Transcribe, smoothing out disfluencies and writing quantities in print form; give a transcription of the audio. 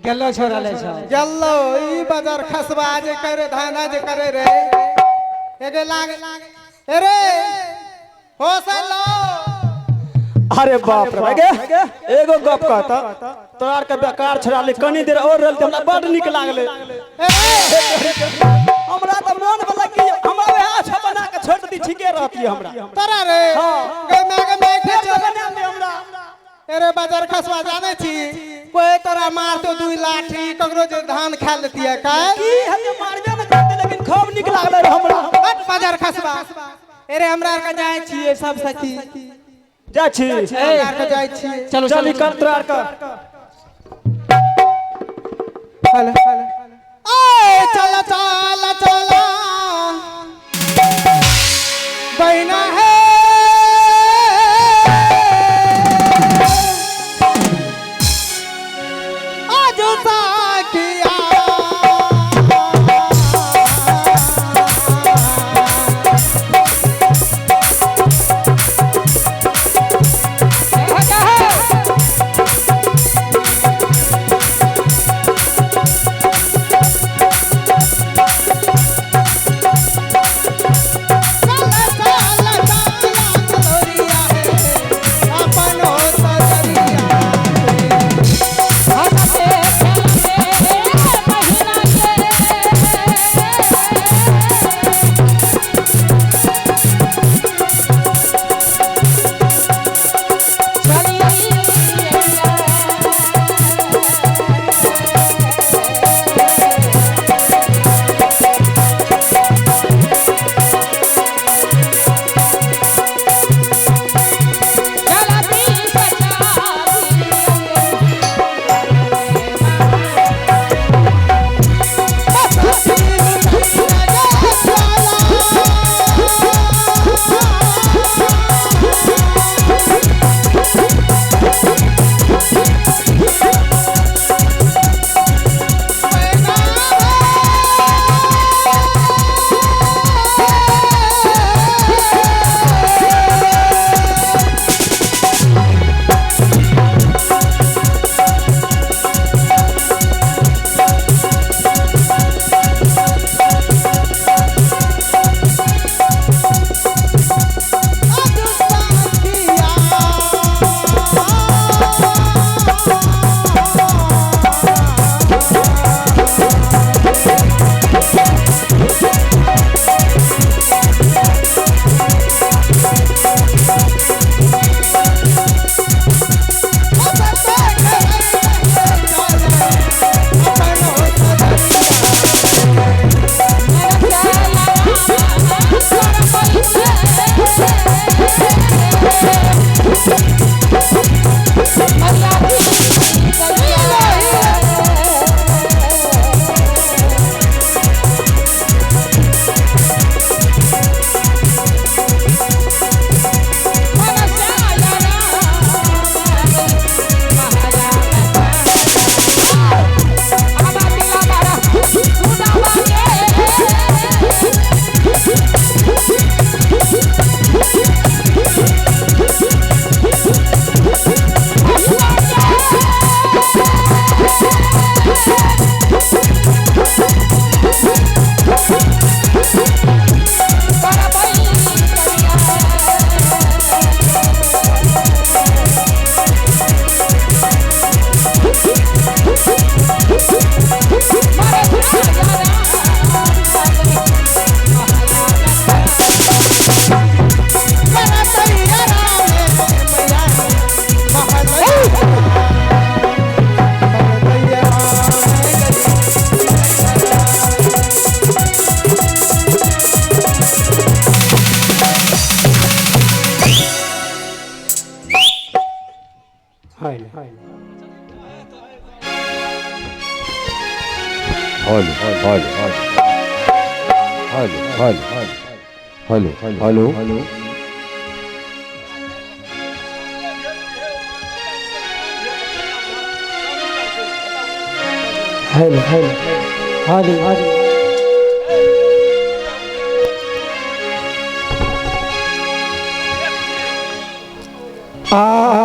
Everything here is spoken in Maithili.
गेलो छोड़ा ले छौ। गेलो ई बाजार खसबा जे करे धाना जे करे रे एगे लाग अरे हो सलो। अरे बाप रे गे, एगो गप कहता तोरा आर के बेकार छोड़ा ले, कनी देर और रहल त हमरा बड नीक लागले। हमरा त मन भेलै कि हमरा वएह अच्छा बना के छोड़ दी, ठीके रहती हमरा। तोरा रे हाँ। गे मैं के मैं फेर से बना दे हमरा। अरे बाजार खसबा जाने छी कोई तोरा मारतो दुई लाठी ककरो जे धान खा लेती है का की हेतै मारबे न करतै, लेकिन खूब नीक लागलै रे हमरा। हट बाजार खसबा। अरे हमरा आर के जाय छियै सब सखी। जाइ छी। हमरा आर के जाय छियै। चलो चल चलो निकल तोरा आर के। हेलो ओए चल चल चल बहना है आज साखिया चल चल चल चलोरिया है अपन हो सजरिया हंसते खेलते महीना के Hello hello hello hello hello hello hello hello hello hello hello. आ